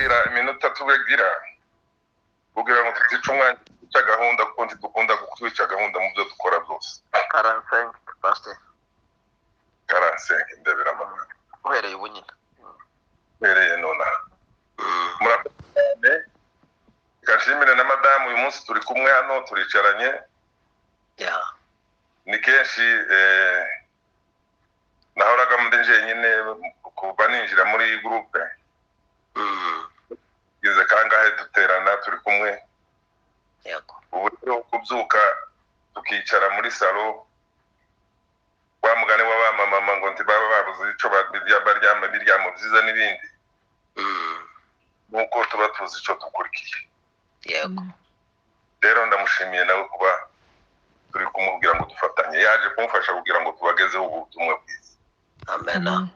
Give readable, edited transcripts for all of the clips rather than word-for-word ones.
Ndakubwira iminota tubegira kugira ngo tutica umwanya twica gahunda, kuko ntidukunda kwica gahunda mu byo dukora byose. 45, pastor. 45, ndebera amagana. Uhereye ubu nyine. Uhereye nonaha. Murakoze cyane. Reka nshimire na madamu, uyu munsi turi kumwe hano, turicaranye. Ni kenshi nahoraga muri njyenyine kuva ninjira muri iyi groupe. Ngeze kangahe duterana turi kumwe. Ubu rero kubyuka tukicara muri salon, wa mugani wa ba mama ngo ntibaba babuze ico baryama, ibiryamo byiza n'ibindi, nuko tuba tuzi ico dukurikiye. Rero ndamushimiye nawe kuba turi kumubwira ngo dufatanye, yaje kumufasha kugira ngo tubagezeho ubutumwa bwiza. Amen.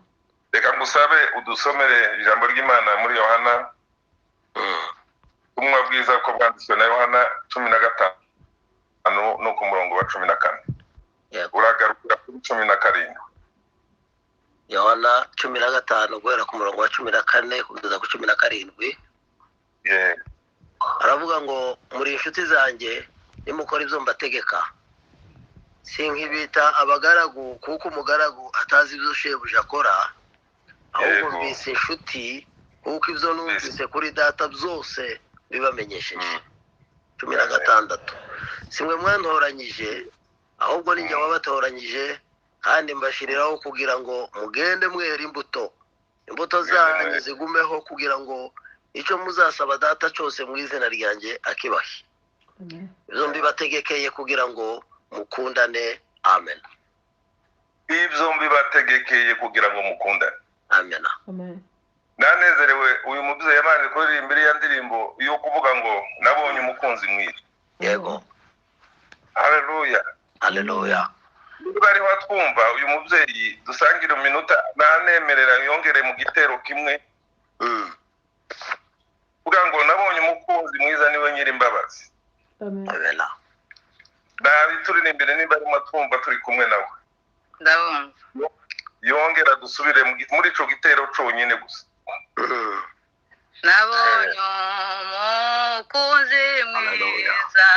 Reka ngusabe udusomere ijambo ry'Imana muri Yohana, ubutumwa bwiza ko bwanditswe na Yohana 15 no ku murongo wa 14. Uragarukira kuri 17. Yohana 15 guhera ku murongo wa 14 kugeza ku 17. Aravuga ngo muri inshuti zanjye nimukora ibyo mbategeka. Sinkibita abagaragu kuko umugaragu atazi ibyo shebuja akora, ahubwo mbise inshuti kuko ibyo numvise kuri data byose bibamenyesheje. 16 simwe mwantoranyije, ahubwo ni njye wabatoranyije, kandi mbashiriraho kugira ngo mugende mwera imbuto, imbuto zanyu zigumeho, kugira ngo icyo muzasaba data cyose mu izina ryanjye akibahe. Ibyo mbibategekeye kugira ngo mukundane. Amen. Ibyo mbibategekeye kugira ngo mukundane. Amen. Nanezerewe uyu mubyeyi yabanje kuririmba iriya ndirimbo yo kuvuga ngo nabonye umukunzi mwiza. Yego. Haleluya. Haleluya. Niba ariho twumva uyu mubyeyi dusangira iminota, nanemerera yongere mu gitero kimwe. Kuvuga ngo nabonye umukunzi mwiza niwe nyiri imbabazi. Amen. Nabi turirimbire niba arimo twumva turi kumwe nawe. Ndabumva. Yongera dusubire muri ico gitero conyine gusa. Nabonye umukunzi mwiza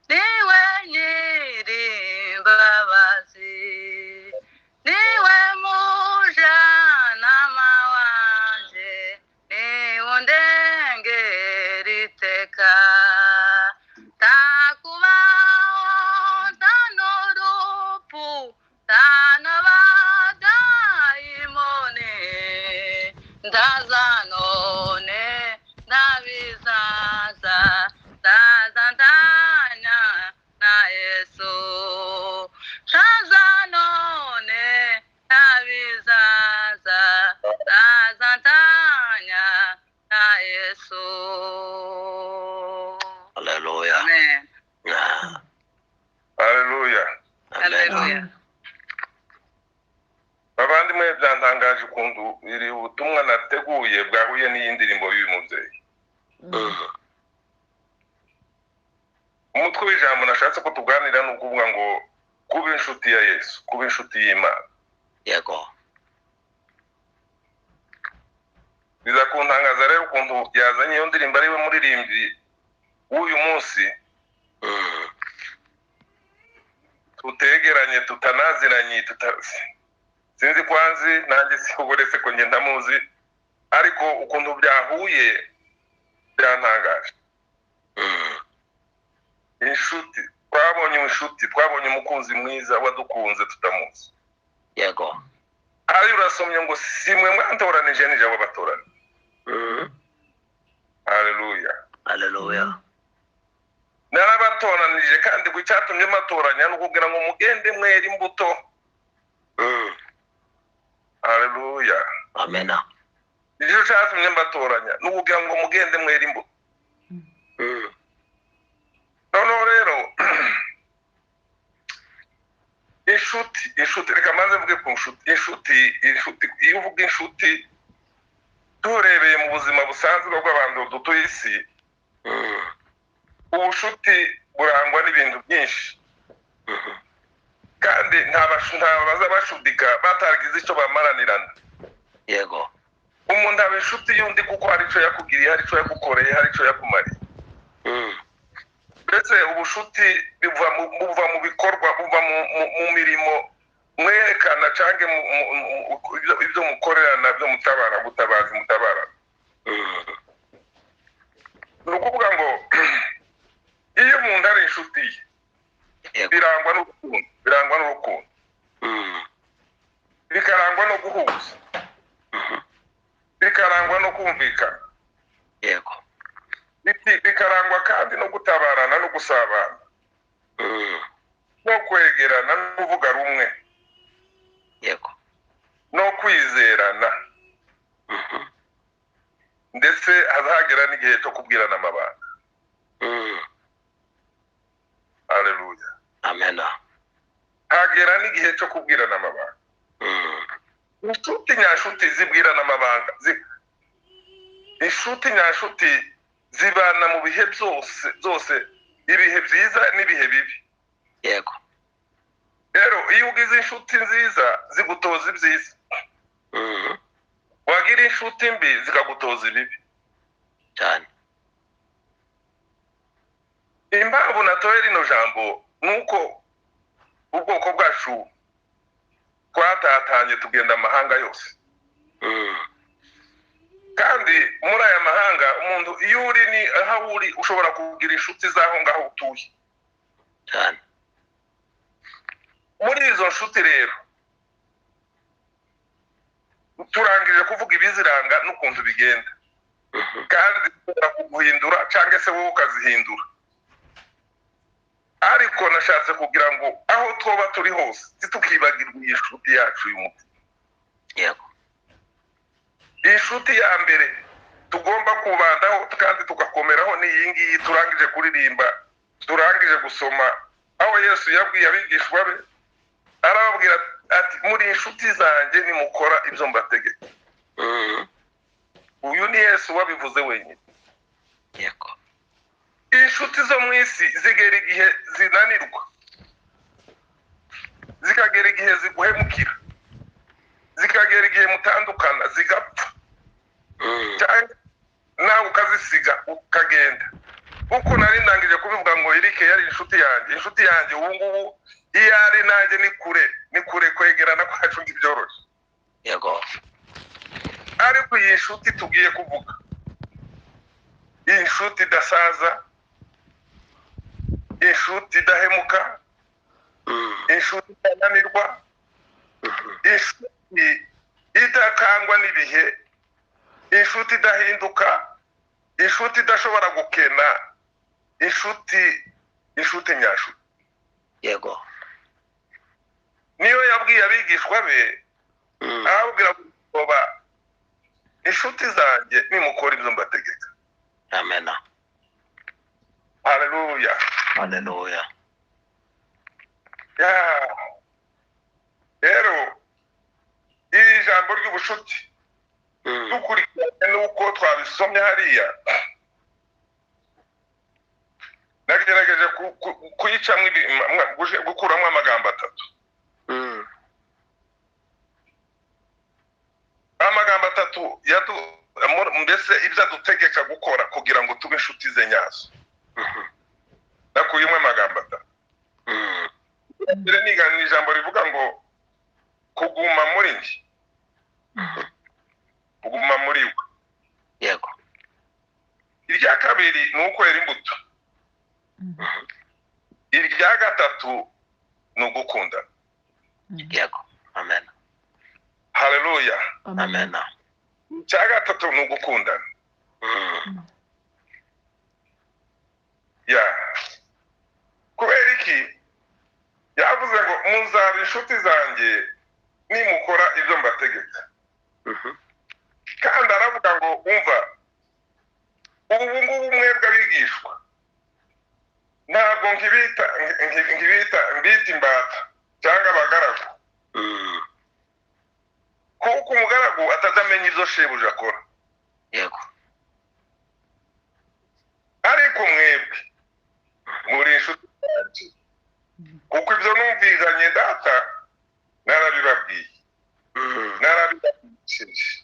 niwe nyiri imbabazi, niwe mujyanama wanjye, niwe undengera iteka. Ntakubaho nta n'urupfu, nta n'abadayimoni, ndazanone ndabizaza, ndazandanya na Yesu. Ndazanone ndabizaza, ndazandanya na Yesu. Haleluya. Amen. Haleluya. Haleluya. Bavandimwe, byantangaje ukuntu iri ubutumwa nateguye bwahuye n'iyi ndirimbo y'uyu mubyeyi. Umutwe w'ijambo nashatse ko tuganira ni ukuvuga ngo kuba inshuti ya Yesu, kuba inshuti y'Imana. Yego. Biza kuntangaza rero ukuntu yazanye iyo ndirimbo ari we muririmbyi w'uyu munsi. Tutegeranye, tutanaziranye, sinzi kwanzi nanjye uretse ko ngenda muzi, ariko ukuntu byahuye byantangaje. Inshuti, twabonye inshuti, twabonye umukunzi mwiza wadukunze tutamuzi. Yego. Ari urasomye ngo simwe mwantoranije nije wabatoranye. Haleluya. Haleluya. Narabatoranije, kandi ngo icyatumye mbatoranya ni ukugira ngo mugende mwera imbuto. Haleluya. Amen. Nicyo cyatumye mbatoranya, ni ukugira ngo mugende mwera imbuto. Noneho rero inshuti, reka maze mvuge ku nshuti. Inshuti, iyo uvuga inshuti turebeye mu buzima busanzwe bw'abantu dutuye isi, ubushuti burangwa n'ibintu byinshi, kandi nta baza bashudika batagize icyo bamaranirana. Yego. Umuntu aba inshuti y'undi kuko hari icyo yakugiriye, hari icyo yagukoreye, hari icyo yakumariye. Mbese ubushuti buva mu bikorwa, buva mu mirimo mwerekana cyangwa ibyo mukorerana, byo mutabara, butabazi mutabara. Ni ukuvuga ngo iyo umuntu ari inshuti ye birangwa n'urukundo, birangwa n'urukundo, bikarangwa no guhuza, bikarangwa no kumvikana, yego, bikarangwa kandi no gutabarana no gusabana, no kwegerana no kuvuga rumwe, yego, no kwizerana, ndetse hazagera n'igihe cyo kubwirana amabanga. Haleluya, amen. Hagera n'igihe cyo kubwirana amabanga. Inshuti nyashuti zibwirana amabanga. Inshuti nyashuti zibana mu bihe byose byose, ibihe byiza n'ibihe bibi. Yego. Rero iyo ugize inshuti nziza zigutoza ibyiza, wagira inshuti mbi zikagutoza ibibi cyane. Impamvu natoye rino jambo nuko ubwoko bwacu twatatanye tugenda amahanga yose. Kandi muri aya mahanga umuntu iyo uri ni aho uri ushobora kugira inshuti zaho ngaho utuye cyane. Muri izo nshuti rero turangije kuvuga ibiziranga n'ukuntu bigenda, kandi zishobora kuguhindura cyangwa se wowe ukazihindura. Ariko nashatse kugira ngo aho twoba turi hose titukibagirwa iyi nshuti yacu y'umutima. Yego. Inshuti ya mbere tugomba kubandaho kandi tugakomeraho ni iyi ngiyi turangije kuririmba, turangije gusoma, aho Yesu yabwiye abigishwa be arababwira ati muri inshuti zanjye nimukora ibyo mbategeka. Uyu ni Yesu wabivuze wenyine. Yego. Inshuti zo mu isi zigera igihe zinanirwa, zikagera igihe ziguhemukira, zikagera igihe mutandukana, zigapfa, cyangwa nawe ukazisiga ukagenda. Kuko nari ndangije kubivuga ngo Eric yari inshuti yanjye, inshuti yanjye ubu ngubu iyo ari nanjye ni kure, ni kure kwegerana kwacu ntibyoroshye. Yego. Ariko iyi nshuti tugiye kuvuga, iyi nshuti idasaza, inshuti idahemuka, inshuti itananirwa, inshuti idakangwa n'ibihe, inshuti idahinduka, inshuti idashobora gukena, inshuti, inshuti nyashuti. Yego. Niyo yabwiye abigishwa be, arababwira ngo ba inshuti zanjye nimukora ibyo mbategeka. Amen. Haleluya. Haleluya. Rero iri jambo ry'ubushuti dukurikiranye n'uko twabisomye hariya, nagerageje kuyicamo, gukuramo amagambo atatu. Amagambo atatu mbese ibyo adutegeka gukora kugira ngo tube inshuti ze nyazo. Nakuyemo amagambo atatu. Mbere nigana ijambo rivuga ngo kuguma muri njye, kuguma muri we. Yego. Irya kabiri ni ukwera imbuto. Irya gatatu ni ugukundana. Yego. Amen. Haleluya. Amen. Icya gatatu ni ugukundana. Ya. Kubera iki yavuze ngo muzaba inshuti zanjye nimukora ibyo mbategeka. Kandi aravuga ngo umva, ubu ngubu mwebwe abigishwa ntabwo nkibita mbita imbata cyangwa abagaragu, kuko umugaragu atazamenya ibyo shebuja akora. Yego. Ariko mwebwe muri inshuti zanjye, kuko ibyo numvizanye data narabibabwiye, narabibabwishije.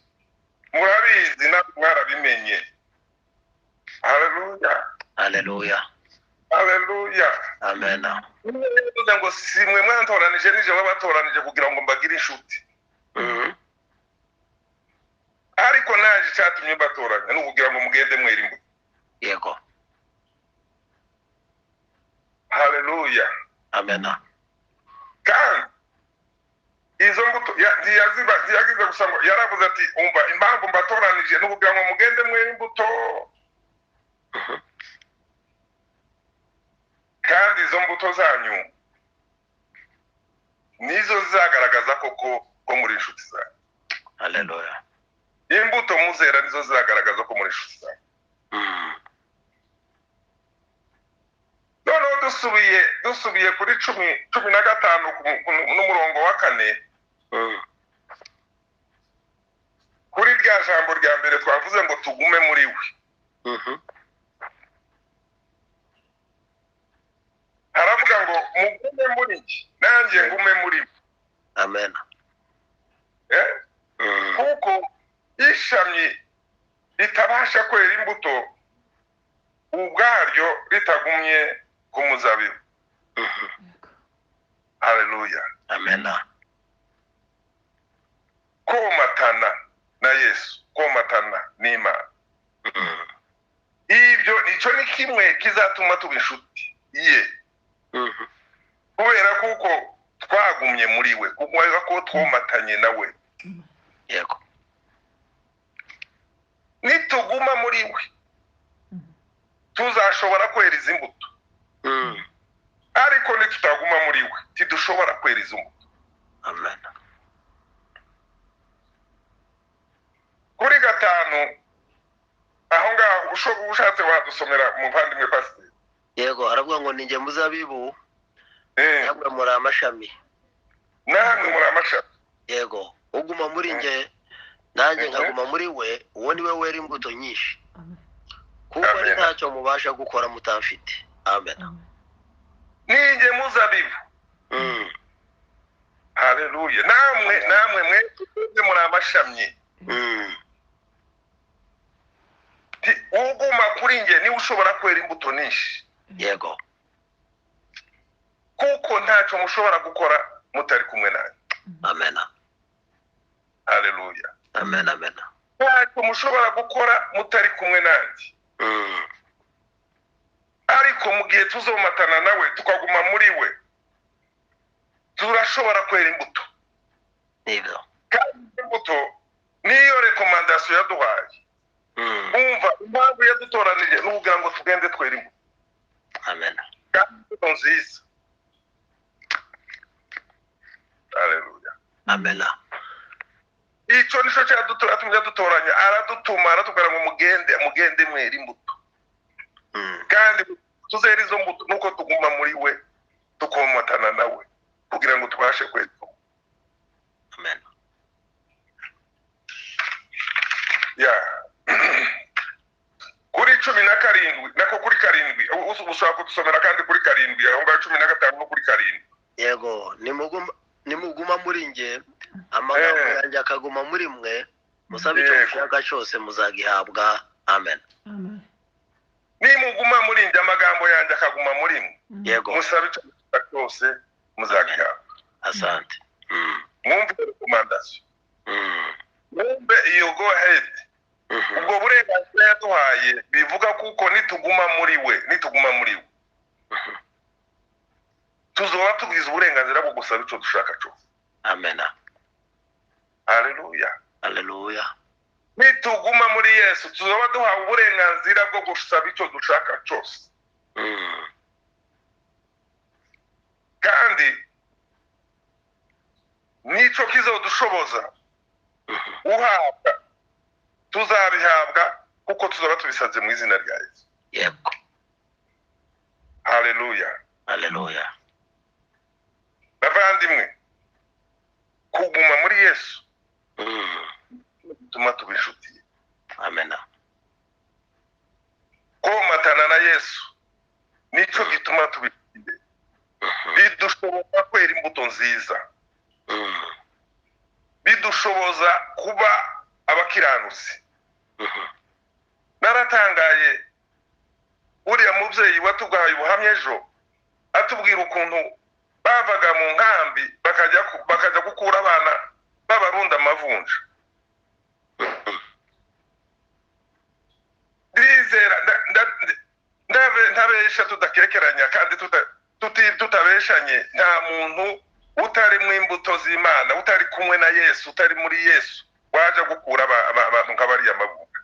Haleluya. Haleluya. Haleluya. Amen. Bivuze ngo si mwe mwantoranije, nije wabatoranije kugira ngo mbagire inshuti. Ariko naje icyatumye mbatoranya ni ukugira ngo mugende mwera imbuto. Yego. Haleluya. Amen. Kandi izo mbuto ntiyagize gusa ngo yaravuze ati umva impamvu mbatoranije ni ukugira ngo mugende mwera imbuto. Kandi izo mbuto zanyu nizo zizagaragaza koko ko muri inshuti zanyu. Haleluya. Imbuto muzera nizo zizagaragaza ko muri inshuti zanyu. Noneho dusubiye kuri 15 n'umurongo wa 4, kuri rya jambo rya mbere twavuze ngo tugume muri we. Haravuga ngo mugume muri njye nanjye ngume muri mwe. Amen. Kuko ishami ritabasha kwera imbuto ubwaryo ritagumye ku muzabibu. Haleluya. Amen. Komatana na Yesu, komatana n'Imana. Ibyo icyo ni kimwe kizatuma tuba inshuti ye. Kubera kuko twagumye muri we, kubera ko twomatanye nawe. Yego. Nituguma muri we tuzashobora kwera izi mbuto. Ariko nitutaguma muri we tidushobora kwera izi mbuto. Amen. Kuri 5 aho ngaho ushatse wadusomera muvandimwe pasiteri. Yego, aravuga ngo ninjye muzabibu, namwe muri amashami. Namwe muri amashami. Yego, uguma muri nge nanjye nkaguma muri we, uwo ni we wera imbuto nyinshi. Kuko ari ntacyo mubasha gukora mutamfite. Amen. Ninjye muzabibu. Haleluya. Namwe mwe muri amashami. Uguma kuri nge niwe ushobora kwera imbuto nyinshi. Yego. Kuko ntacyo mushobora gukora mutari kumwe nanjye. Amen. Haleluya. Amen, amen. Ntacyo mushobora gukora mutari kumwe nanjye. Ariko mu gihe tuzomatana nawe tukaguma muri we, turashobora kwera imbuto. Nibyo. Kandi imbuto niyo rekomandasiyo yaduhaye. Umva impamvu yadutoranije ni ukugira ngo tugende twera imbuto. Amen. Kandi imbuto nziza. Haleluya. Amen. Icyo nicyo cyadutoranya, aradutuma aratubwira ngo mugende mwera imbuto. Kandi tuzera izo mbuto nuko tuguma muri we tukomatana nawe kugira ngo tubashe kwera. Amen. Ya. Kuri 17 nako kuri 7 ushobora kudusomera kandi kuri 7 aho ngaho 15 no kuri 7. Yego, nimuguma muri nge amagambo yanjye akaguma muri mwe, musabe icyo mushaka cyose muzagihabwa. Amen. Nimuguma muri nge amagambo yanjye akaguma muri mwe. Yego. Musabe icyo mushaka cyose muzagihabwa. Asante. Mwumve recommandation. Mwumve iyo go ahead. Ubwo burenganzira yaduhaye bivuga kuko nituguma muri we, tuzoba tugize uburenganzira bwo gusaba icyo dushaka cyose. Amen. Haleluya. Haleluya. Nituguma muri Yesu tuzoba duhawe uburenganzira bwo gusaba icyo dushaka cyose. Kandi nico kizodushoboza uhabwa tuzabihabwa kuko tuzoba tubisaze mu izina rya Yesu. Yego. Haleluya. Haleluya. Bavandimwe, kuguma muri Yesu bituma tuba inshuti. Amen. Komatana na Yesu nico gituma tuba inshuti. Bidushoboza kwera imbuto nziza. Bidushoboza kuba abakiranutsi. Naratangaye mubyeyi watugahaye ubuhamya ejo atubwira ukuntu bavaga mu nkambi bakajya gukura abana b'abarundi amavunja. Ndizera ntabesha tudakekeranya kandi tutabeshanye, nta muntu utari mu imbuto z'Imana, utari kumwe na Yesu, utari muri Yesu waje gukura abantu nk'abariya amavunja.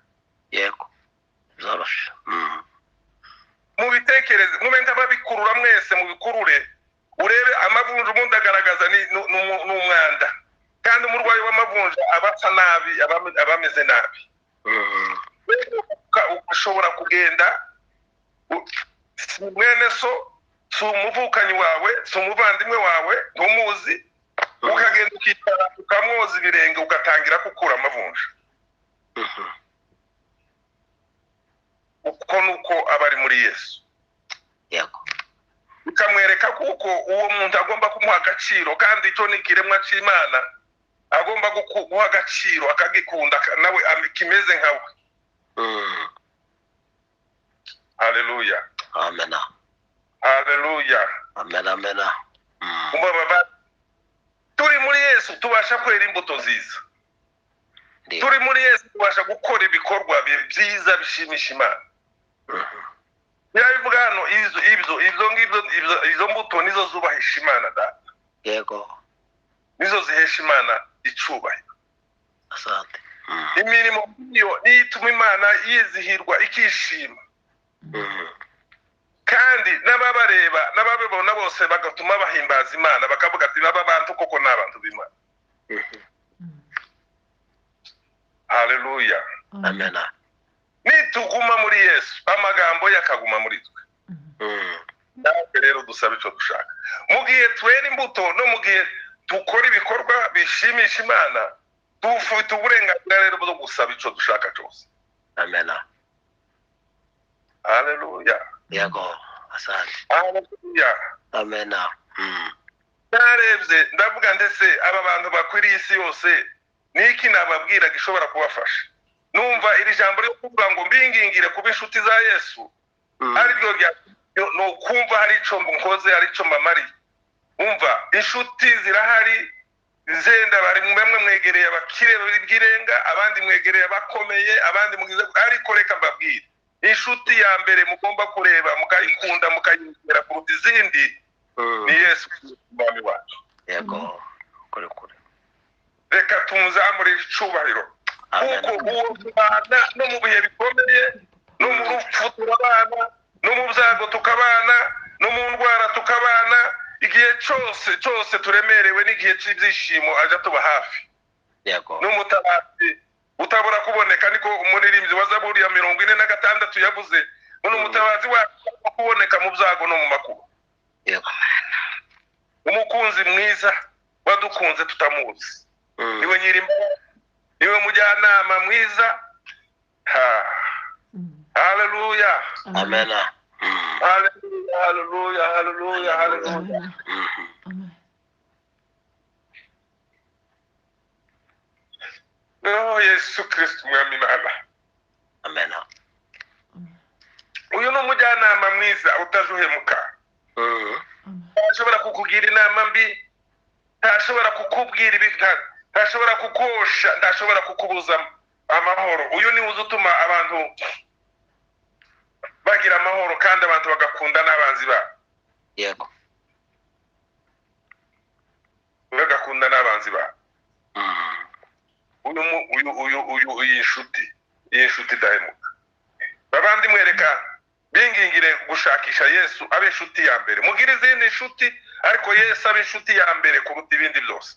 Yego zoroshe. Mubitekereze, mube nk'ababikurura mwese, mubikurure urebe amavunja ubundi agaragaza ni umwanda, kandi umurwayi w'amavunja aba asa nabi, aba ameze nabi. Ushobora kugenda si mwene so, si umuvukanyi wawe, si umuvandimwe wawe, ntumuzi, ukagenda ukicara ukamwoza ibirenge ugatangira gukura amavunja. Uko nuko aba ari muri Yesu. Yego. Bikamwereka kuko uwo muntu agomba kumuha agaciro, kandi icyo ni ikiremwa cy'Imana agomba guha agaciro akagikunda nawe kimeze nkawe. Haleluya. Amena. Haleluya. Amena, amena. Turi muri Yesu tubasha kwera imbuto nziza. Turi muri Yesu tubasha gukora ibikorwa byiza bishimisha Imana. Birabivuga hano izo mbuto nizo zubahisha Imana Data. Yego. Nizo zihesha Imana icubahiro. Asante. Imirimo iyo niyo ituma Imana yizihirwa ikishima. Kandi n'ababareba n'ababibona bose bagatuma bahimbaza Imana, bakavuga ati baba bantu koko ni abantu b'Imana. Haleluya. Amena. Nituguma muri Yesu, amagambo yakaguma muri twe. Natwe rero dusaba icyo dushaka. Mu gihe twera imbuto no mu gihe dukora ibikorwa bishimisha Imana, dufite uburenganzira rero bwo gusaba icyo dushaka cyose. Amena. Haleluya. Yego, asante. Haleluya. Amena. Narebye ndavuga ndetse aba bantu bakwiriye isi yose niki nababwira gishobora kubafasha. Numva iri jambo ryo kuvuga ngo mbingingire kuba inshuti za Yesu, ari ryo no kumva hari ico nkoze, hari ico mbamariye. Umva inshuti zirahari, zenda bari bamwe mwegereye abakire b'irenga, abandi mwegereye abakomeye, abandi mugize, ariko reka mbabwire inshuti ya mbere mugomba kureba mukayikunda mukayizera kuruta izindi ni Yesu Umwami wacu. Yego, kure kure. Reka tumuzamurire icubahiro, kuko uwo tubana no mu bihe bikomeye, no mu rupfu turabana, no mu byago tukabana, no mu ndwara tukabana, igihe cyose cyose turemerewe n'igihe cy'ibyishimo aja tuba hafi. Yego. N'umutabazi utabura kuboneka, niko umuririmbyi wa Zaburi ya 46 yavuze, ngo n'umutabazi wacu kuboneka mu byago no mu makuba. Yego. Umukunzi mwiza wadukunze tutamuzi, niwe nyir'imbabazi, niwe mujyanama mwiza. Haleluya. Amena. Haleluya, haleluya, haleluya, haleluya. Oh Yesu Kristo Mwami Imana. Amena. Uyu ni umujyanama mwiza utajuhemuka. Ntashobora kukugira inama mbi, ntashobora kukubwira ibi, ntashobora kukosha, ntashobora kukubuza amahoro. Uyu ni uzutuma abantu bagira amahoro kandi abantu bagakunda n'abanzi babo. Yego. Bagakunda n'abanzi babo. Uyu iyi nshuti dahemuka. Babandi mwereka bingingire gushakisha Yesu abe inshuti ya mbere. Mugire izindi nshuti, ariko Yesu abe inshuti ya mbere kuruta ibindi byose.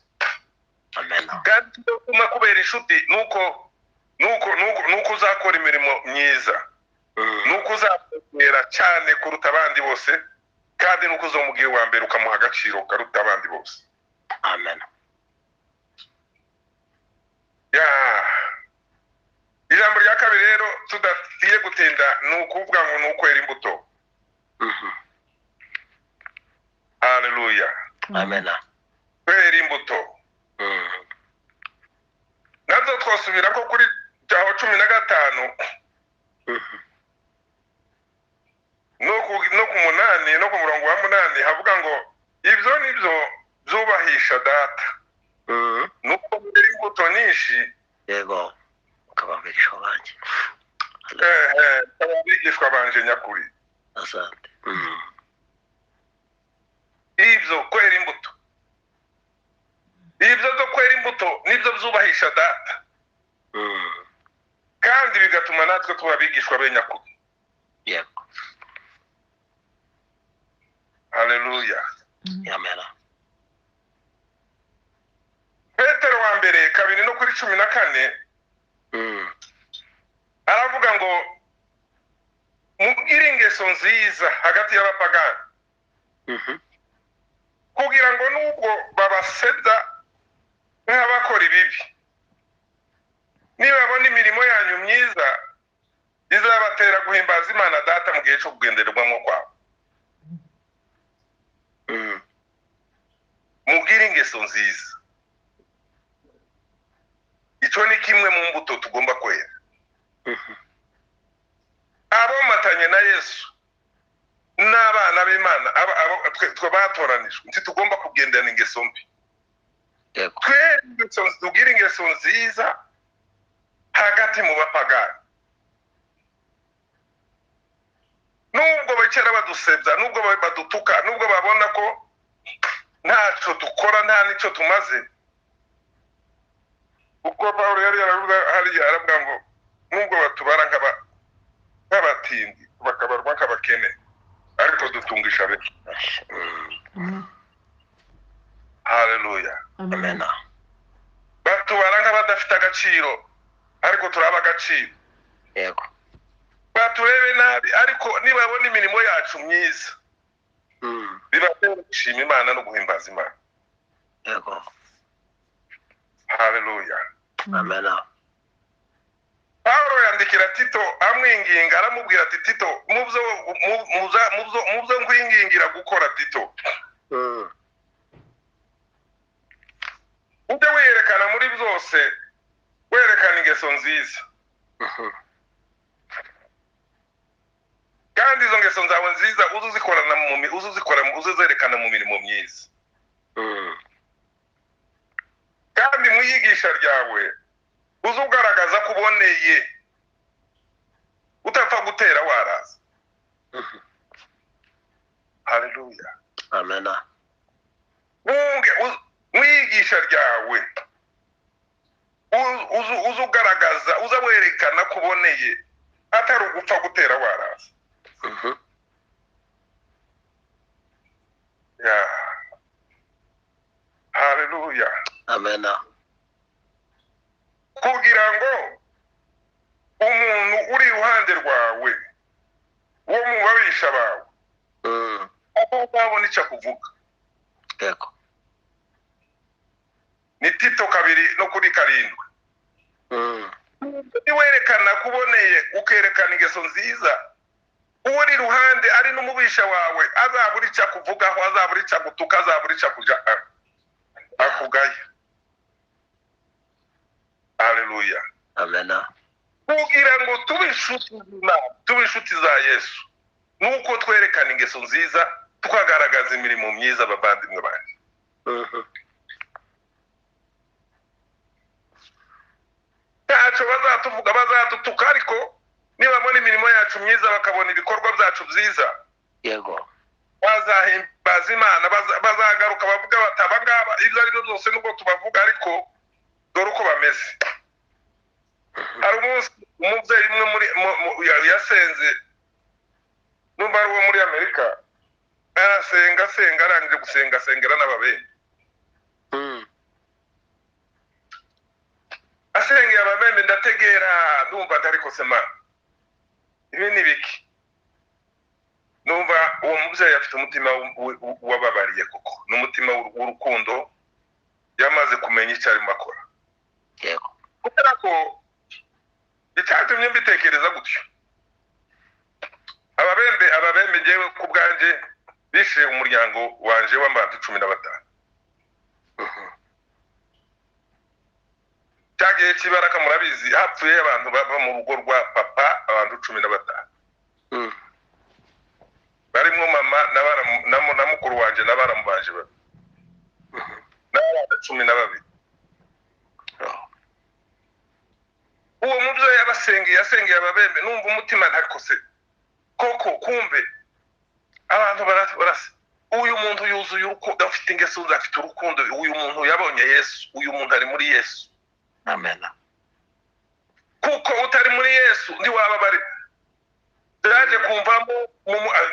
Amen. Kandi kuma kubera inshuti nuko uzakora imirimo myiza. Nuko uzakwera cyane kuruta abandi bose, kandi nuko uzomugira uwa mbere ukamuha agaciro karuta abandi bose. Amen. Ya. Ijambo rya kabiri rero tudatiye gutinda ni ukuvuga ngo ni ukwera imbuto. Haleluya. Amen. Kwera imbuto. Nazo twasubira ko kuri cyaho 15 no 8 no ku murongo wa 8 havuga ngo ibyo nibyo byubahisha data nuko mwera imbuto nyinshi, yego, mukaba abigishwa banjye. Abigishwa banje nyakuri. Asante. Ibyo kwera imbuto, ibyo byo kwera imbuto nibyo byubahisha data, kandi bigatuma natwe tuba abigishwa be nyakuri. Yego. Haleluya. Amen. Petero wa mbere 2 no kuri 14 aravuga ngo mugire ingeso nziza hagati y'abapagani, kugira ngo nubwo babasebya nk'abakora ibibi, nibabona imirimo yanyu myiza izabatera guhimbaza Imana data mu gihe cyo kugendererwamo kwabo. Mugire ingeso nziza. Icyo ni kimwe mu mbuto tugomba kwera. Abomatanye na Yesu n'abana b'Imana, twe batoranijwe, ntitugomba kugendana ingeso mbi. Tugire ingeso nziza hagati mu bapagani, nubwo bicara badusebya, nubwo badutuka, nubwo babona ko ntacyo dukora, nta n'icyo tumaze. Uko Pawulo yari yaravuga hariya, aravuga ngo nubwo batubara nk'abatindi, bakabarwa nk'abakene, ariko dutungisha benshi. Haleluya. Amen. Batubara nk'abadafite agaciro, ariko turaba agaciro. Yego. Baturebe nabi, ariko nibabona imirimo yacu myiza, bibatera gushima Imana no guhimbaza Imana. Yego. Haleluya. Amen. Paulo yandikira Tito amwinginga, aramubwira ati Tito, mubyo nkwingingira gukora Tito, ujye wiyerekana muri byose, werekana ingeso nziza, kandi izo ngeso zawe nziza uzuzikorana uzuzerekana mu mirimo myiza, kandi mu iyigisha ryawe uzugaragaza ko uboneye, utapfa gutera waraza. Haleluya. Amen. Mu iyigisha ryawe uzugaragaza, uza werekana ko uboneye, atari ugupfa gutera waraza. Ya. Haleluya. Amen. Kugira ngo umuntu uri iruhande rwawe wo mu babisha bawe azabona icyo akuvuga. Yego. Ni Tito 2 no kuri 7. Niwerekana kuboneye, ukerekana ingeso nziza, uri iruhande ari n'umubisha wawe azabura icyo akuvugaho, azabura icyo agutuka, azabura icyo akugaya. Haleluya. Amen. Kugira ngo tube inshuti z'Imana, tube inshuti za Yesu, nuko twerekana ingeso nziza, tukagaragaza imirimo myiza, bavandimwe banjye. Ntacyo bazatuvuga, bazatutuka, ariko nibabona imirimo yacu myiza, bakabona ibikorwa byacu byiza, yego, bazahimbaza Imana, bazagaruka bavuga bati aba ngaba ibyo ari byo byose nubwo tubavuga, ariko dore uko bameze. Hari umunsi umubyeyi umwe muri yasenze, numva ari uwo muri Amerika, arasenga asenga, arangije gusenga asengera n'ababembe. Asengera ababembe, ndategera ndumva ntariko sema ibi ni biki. Numva uwo mubyeyi afite umutima wababariye koko, n'umutima w'urukundo, yamaze kumenya icyo arimo akora. Yego. Kubera ko icyatumye mbitekereza gutyo, ababembe njyewe ku bwanjye bishe umuryango wanje w'abantu 15. Cyagiye kibaraka murabizi, hapfuye abantu bava mu rugo rwa papa, abantu 15. Barimo mama na yabasengeye, yasengeye ababembe, numva umutima ntakose koko. Kumbe abantu barasa, uyu muntu yuzuye urukundo, afite ingeso, afite urukundo, uyu muntu yabonye Yesu, uyu muntu ari muri Yesu. Amen. Kuko utari muri Yesu ntiwababari. Naje kumvamo,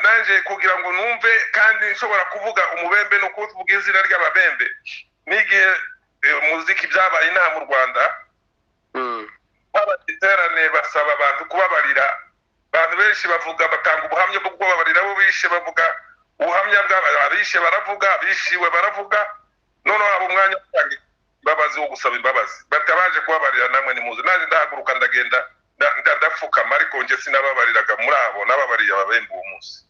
naje kugira ngo numve kandi nshobora kuvuga umubembe no kuvuga izina ry'ababembe. N'igihe muziki byabaye inaha mu Rwanda, iterane basaba abantu kubabarira, abantu benshi bavuga, batanga ubuhamya bwo kubabarira abo bishe, bavuga ubuhamya bw'abishe, baravuga, bishiwe baravuga. Noneho haba umwanya wo gutanga imbabazi, wo gusaba imbabazi, batabaje kubabarira namwe nimuze. Naje ndahaguruka, ndagenda, ndapfukama, ariko njye sinababariraga muri abo, nababariye ababembe uwo munsi.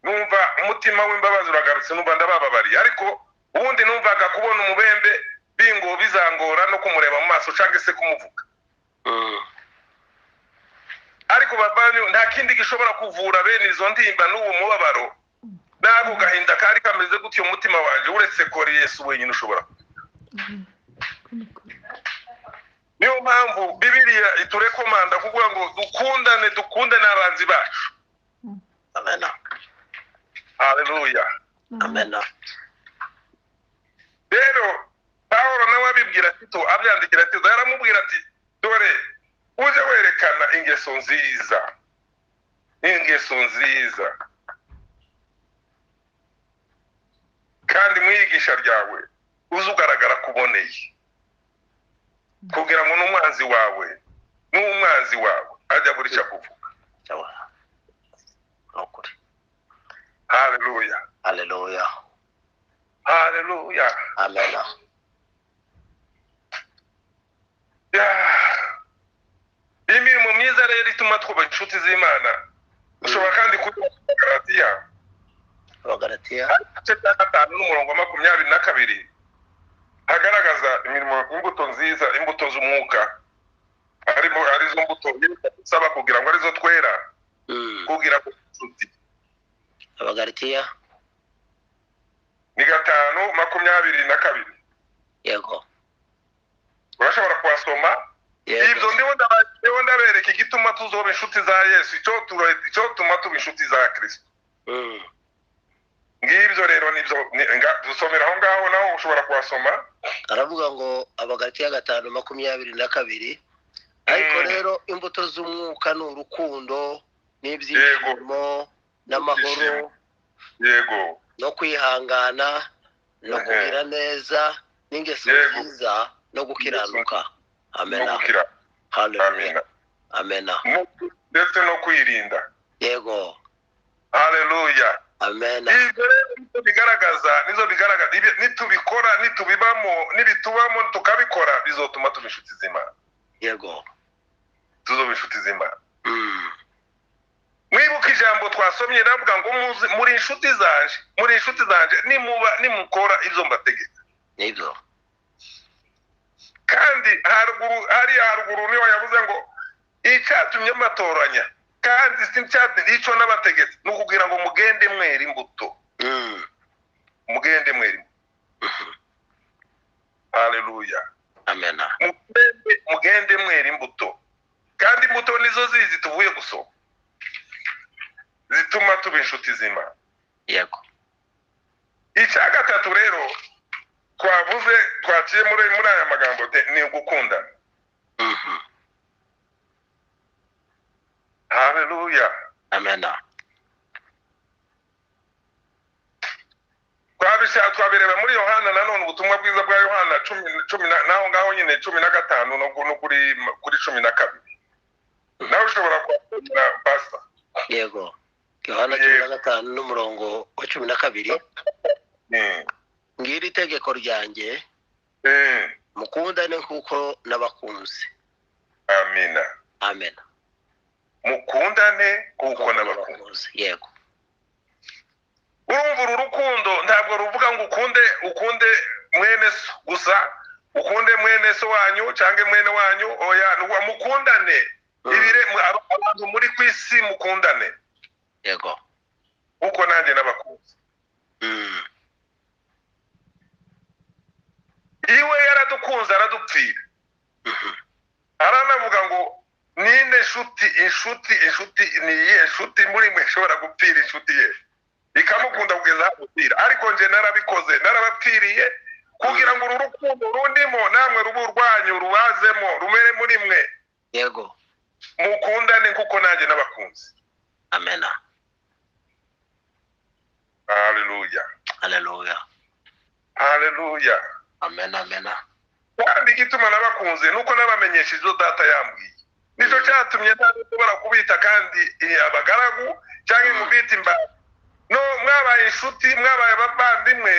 Numva umutima w'imbabazi uragarutse, numva ndabababariye. Ariko ubundi numvaga kubona umubembe bingo bizangora no kumureba mu maso cyangwa se kumuvuga. Ariko bavanye, nta kindi gishobora kuvura bene izo ndimba n'uwo mubabaro n'ako gahinda kari kameze gutyo umutima wanjye, uretse ko ari Yesu wenyine ushobora. Niyo mpamvu Bibiliya iturekomanda kuvuga ngo dukundane, dukunde n'abanzi bacu. Amen. Haleluya. Amen. Rero Pawulo nawe abibwira Tito, abyandikira Tito, yaramubwira ati dore uje werekana ingeso nziza, ingeso nziza, kandi mu iyigisha ryawe uzugaragara kuboneye, kugira ngo n'umwanzi wawe ajya buri cyo kuvuga. Haleluya. Haleluya. Haleluya. Amen. Imirimo myiza rero ituma twuba inshuti z'Imana. Ushobora kandi kuba Galatiya. Galatiya igice cya 5 n'umurongo wa 22 hagaragaza imirimo, imbuto nziza, imbuto z'umwuka, harimo arizo mbuto saba kugira ngo arizo twera, kugira ngo inshuti. Abagalatiya ni 5:22. Yego. Urashobora kuhasoma. Ibyo ndiho ndabereka igituma tuzoba inshuti za Yesu, icyo tuma tuba inshuti za Kristo. Ngibyo rero nibyo dusomera aho ngaho, naho ushobora kuhasoma. Aravuga ngo Abagalatiya 5:22, ariko rero imbuto z'umwuka ni urukundo n'ibyishimo n'amahoro, yego, no kwihangana no kugira neza n'ingeso nziza no gukiranuka. Amen. Haleluya. Amen. Ndetse no kwirinda. Yego. Haleluya. Amen. Ibyo rero bigaragaza, nizo bigaragaza, nitubikora, nitubibamo, nibitubamo tukabikora, bizotuma tuba inshuti z'Imana. Yego. Tuzoba inshuti z'Imana. Mwibuka ijambo twasomye navuga ngo muri inshuti zanje, muri inshuti zanje nimuba nimukora ibyo mbategeka. Nibyo. Kandi haruguru, hari haruguru niho yavuze ngo icyatumye mbatoranya kandi sincyatumye icyo nabategetse ni ukugira ngo mugende mwera imbuto. Mugende mwera imbuto. Haleluya. Amen. Mugende mwera imbuto. Kandi imbuto nizo zizi tuvuye gusoma, zituma tuba inshuti z'Imana. Yego. Icya gatatu rero twavuze, twaciye muri aya magambo, ni ugukundana. Haleluya. Amen. Twabireba muri Yohana nanone, ubutumwa bwiza bwa Yohana 10 naho ngaho nyine 15 no kuri 12. Nawe ushobora kubona pastor. Yego. Yohana 15 n'umurongo wa 12. Ngira itegeko ryanjye, mukundane nkuko nabakunze. Amina. Amen. Mukundane kuko nabakunze. Yego. Urumva uru rukundo ntabwo ruvuga ngo ukunde mwene so gusa, ukunde mwene so wanyu cyangwa mwene wanyu, oya, mukundane. Ibire abantu muri kwisi mukundane. Yego. Kuko nanjye nabakunze. Iwe yaradukunze aradupfira. Aranavuga ngo ninde nshuti, inshuti, inshuti ni iyihe nshuti muri mwe ishobora gupfira inshuti ye ikamukunda kugeza aho amupfira? Ariko nje narabikoze, narabapfiriye kugira ngo uru rukundo rundimo namwe rube urwanyu, rubazemo, rumere muri mwe. Yego. Mukundane kuko nanjye n'abakunzi. Amena. Haleluya. Haleluya. Haleluya. Amena, amena. Kandi igituma nabakunze nuko nabamenyesha ibyo data yambwiye, nicyo cyatumye ntashobora kubita kandi abagaragu cyangwa mubita imbata. No mwabaye inshuti, mwabaye abavandimwe,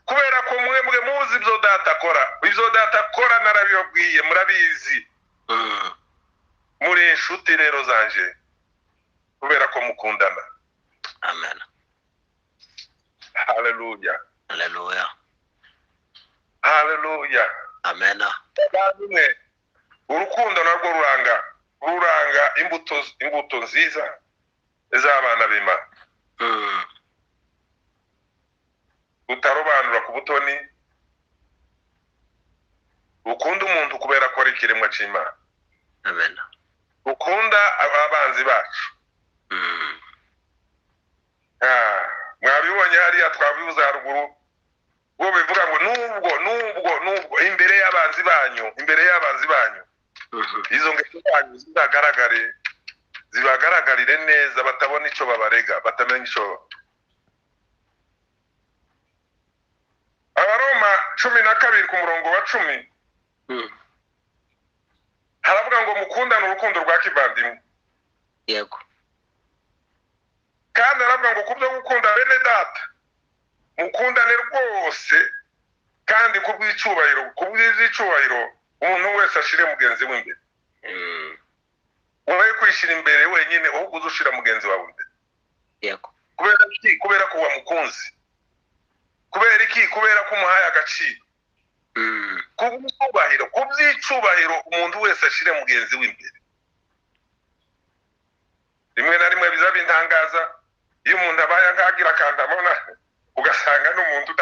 kubera ko mwebwe muzi ibyo data akora. Ibyo data akora narabibabwiye, murabizi. Muri inshuti rero zanje kubera ko mukundana. Amen. Haleluya. Haleluya. Haleluya. Amen. Bavandimwe, urukundo narwo ruranga imbuto nziza z'abana b'Imana. Utarobanura ku butoni, ukunda umuntu kubera ko ari ikiremwa cy'Imana. Amen. Ukunda abanzi bacu. Mwabibonye hariya twabibuze haruguru, ubwo bivuga ngo nubwo imbere y'abanzi banyu, imbere y'abanzi banyu, izo ngeso zanyu zizagaragare, zibagaragarire neza, batabona icyo babarega, batamenya icyo. Abaroma 12 ku murongo wa 10 haravuga ngo mukundane urukundo rwa kivandimwe. Yego. Kandi aravuga ngo kubyo gukunda bene data mukundane rwose, kandi kubw'icyubahiro, kubw'icyubahiro umuntu wese ashire mugenzi we imbere. Wowe kwishira imbere wenyine, ahubwo uzushira mugenzi wawe imbere. Yego. Kubera iki? Kubera ko wamukunze. Kubera iki? Kubera ko umuhaye agaciro. Kubw'icyubahiro, kubw'icyubahiro umuntu wese ashire mugenzi we imbere. Rimwe na rimwe biza bintangaza iyo umuntu abaye nkagira akantu abona, ugasanga n'umuntu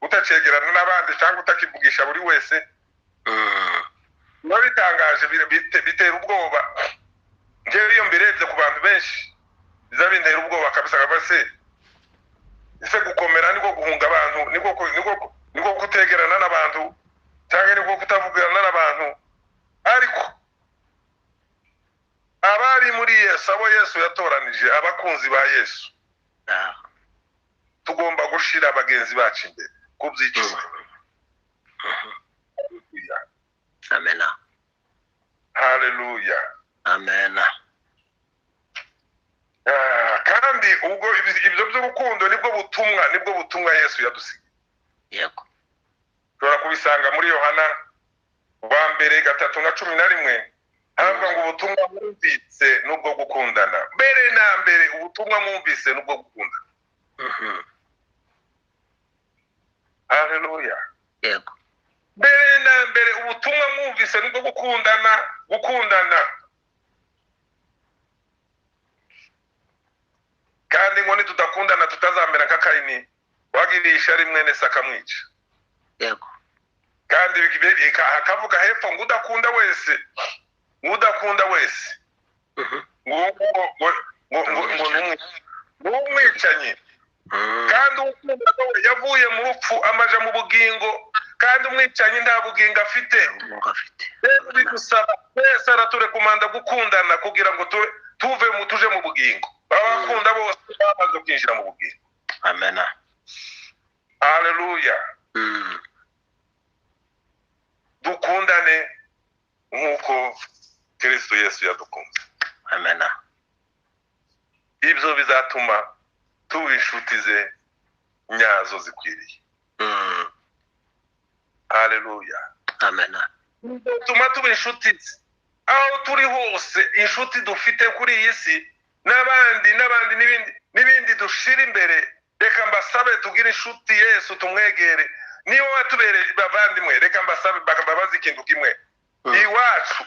utacegerana n'abandi cyangwa utakivugisha buri wese. Biba bitangaje, bitera ubwoba. Njyewe iyo mbirebye ku bantu benshi biza bintera ubwoba kabisa, kabase ese gukomera niko guhunga abantu, niko kutegerana n'abantu, cyangwa niko kutavugana n'abantu. Ariko abari muri Yesu, abo Yesu yatoranije, abakunzi ba Yesu, tugomba gushira bagenzi bacu imbere kubyicyubahiro. Amena. Haleluya. Amena. Kandi ubwo ibyo by'urukundo nibwo butumwa, nibwo butumwa Yesu yadusigiye. Yego. Ushobora kubisanga muri Yohana wa mbere 3:11, haravuga ngo ubutumwa mwumvise nubwo gukundana. Mbere na mbere ubutumwa mwumvise nubwo gukundana. Haleluya. Yego. Mbere na mbere ubutumwa mwumvise nubwo gukundana, gukundana. Kandi ngo nitudakundana tutazamera nka Kayini wagirisha rimwe nese akamwica. Yego. Kandi hakavuga hepfo ngo udakunda wese, udakunda wese ngo n'umwicanyi. Kandi ukunda yavuye mu rupfu amaja mu bugingo, kandi umwicanyi nta bugingo afite. Bidusaba twese araturekomanda gukundana kugira ngo tuve mu tuje mu bugingo. Abakunda bose bamaze kwinjira mu bugingo. Amena. Haleluya. Dukundane nk'uko Kristo Yesu yadukunze. Amena. Ibyo bizatuma tuba inshuti ze nyazo zikwiriye. Haleluya. Amena. Bituma tuba inshuti ze aho turi hose, inshuti dufite kuri iyi si n'abandi n'abandi n'ibindi n'ibindi dushira imbere. Reka mbasabe tugire inshuti Yesu, tumwegere. Niba watubereye bavandimwe, reka mbasabe babaze ikintu kimwe. Iwacu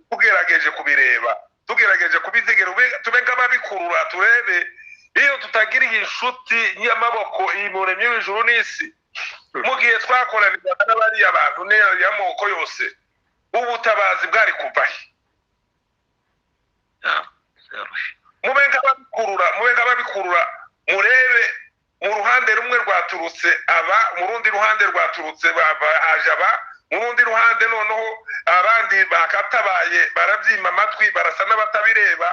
tugerageje kubireba, tugerageje kubizigera, tube nk'ababikurura, turebe iyo tutagira inshuti y'amaboko imuremye w'ijuru n'isi. Mu gihe twakoraniraga n'abariya bantu y'amoko yose, Ubutabazi bwari kuva he? Ya, byoroshye. Mube nk'ababikurura, mube nk'ababikurura, murebe mu ruhande rumwe rwaturutse aba, mu rundi ruhande rwaturutse haje aba, mu rundi ruhande noneho abandi bakatabaye barabyima amatwi, barasa n'abatabireba.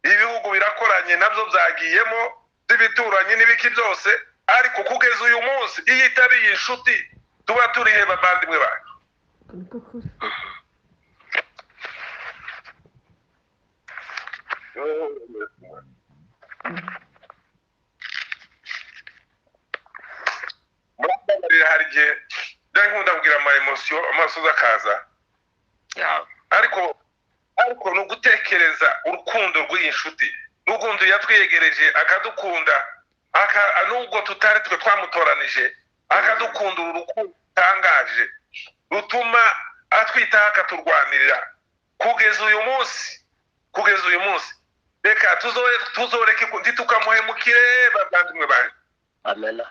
Ibihugu birakoranye nabyo byagiyemo by'ibituranyi n'ibiki byose, ariko kugeza uyu munsi iyo itari iyi nshuti tuba turihe, bavandimwe bacu? Niko kuri. Murababarira, hari igihe njya nkunda kugira ama émotion, amasozi akaza. Ariko ni ugutekereza urukundo rw'iyi nshuti n'ukuntu yatwiyegereje akadukunda, nubwo tutari twe twamutoranije, akadukunda uru rukundo rutangaje rutuma atwitaho, akaturwanirira kugeza uyu munsi, kugeza uyu munsi. Reka tuzoreke ntitukamuhemukire, bavandimwe banjye. Amena.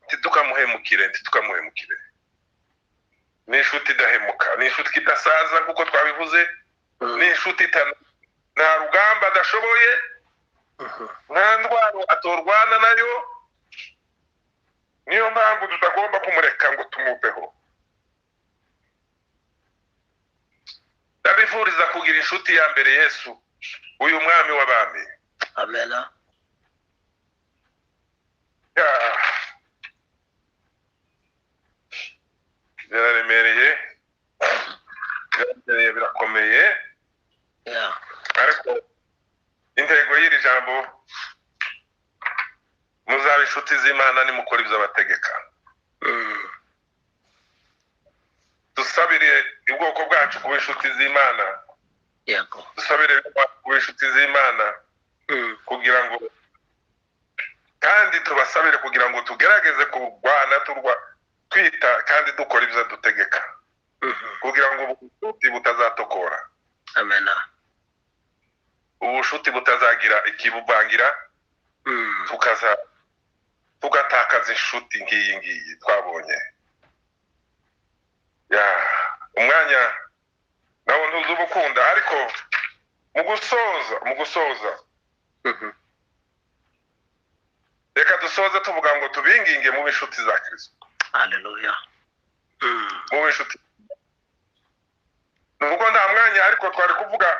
Ntitukamuhemukire, ntitukamuhemukire. Ni inshuti idahemuka, ni inshuti idasaza nk'uko twabivuze. Ni inshuti nta rugamba adashoboye, nta ndwara atorwana nayo. Niyo mpamvu tutagomba kumureka ngo tumuveho. Ndabifuriza kugira inshuti ya mbere Yesu, uyu mwami w'abami. Amena. Ya. Biraremereye, biraremereye, birakomeye. Ariko intego y'iri jambo, muzaba inshuti z'Imana nimukora ibyo abategeka. Dusabire ubwoko bwacu kuba inshuti z'Imana. Dusabire kuba inshuti z'Imana kugira ngo kandi tubasabire kugira ngo tugerageze kurwana turwa twita kandi dukora ibyo dutegeka, kugira ngo ubucuti butazatokora, Amena. ubucuti butazagira ikibuvangira, tukaza tugatakaza inshuti ngiyi ngiyi twabonye. Ya, umwanya nawo ntuzi uba ukunda, ariko mu gusoza, reka dusoze tuvuga ngo tubinginge mube inshuti za Kristo. Haleluya. Mube inshuti. Nubwo nta mwanya, ariko twari kuvuga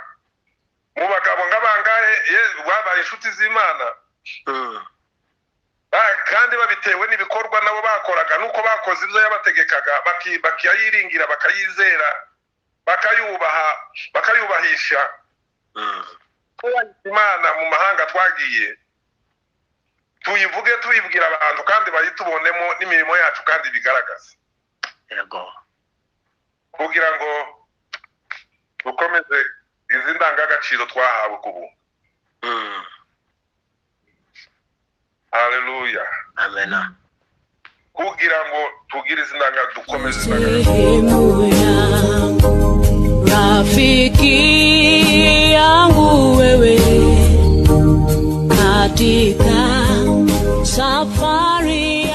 mu bagabo nk'abangahe babaye inshuti z'Imana, kandi babitewe n'ibikorwa nabo bakoraga, nuko bakoze ibyo yabategekaga, bakayiringira, bakayizera, bakayubaha, bakayubahisha. Imana mu mahanga twagiye tuyivuge, tuyibwira abantu kandi bayitubonemo n'imirimo yacu kandi bigaragaza, kugira ngo dukomeze izi ndangagaciro twahawe ku buntu. Haleluya. Amena. Kugira ngo tugire izi ndanga dukomeze izi ndangagaciro. Sehemu yangu, rafiki yangu wewe, katika safari.